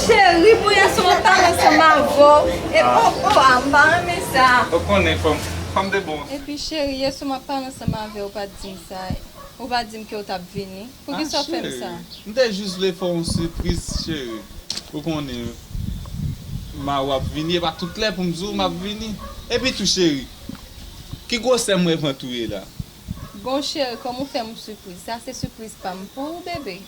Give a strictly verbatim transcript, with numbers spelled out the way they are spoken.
Cheri, pou yèswa m ap pale ansanm avè w. E o o a, m pa renmen sa. Ou konnen fanm, fanm de bon. Epi cheri, yèswa m ap pale ansanm avè w, ou pa t di m sa. Ou pa t di m ke w t ap vini. Poukisa w fè m sa? M te jis vle fè w yon sipriz, cheri. Ou konnen, ma w ap vini, e pa tout lè pou m di w m ap vini. Epi tou, cheri, ki gwosè mwen vant ou ye la? Bon, cheri, kòman w fè m sipriz? Sa se sipriz pa m pou ou, bebe.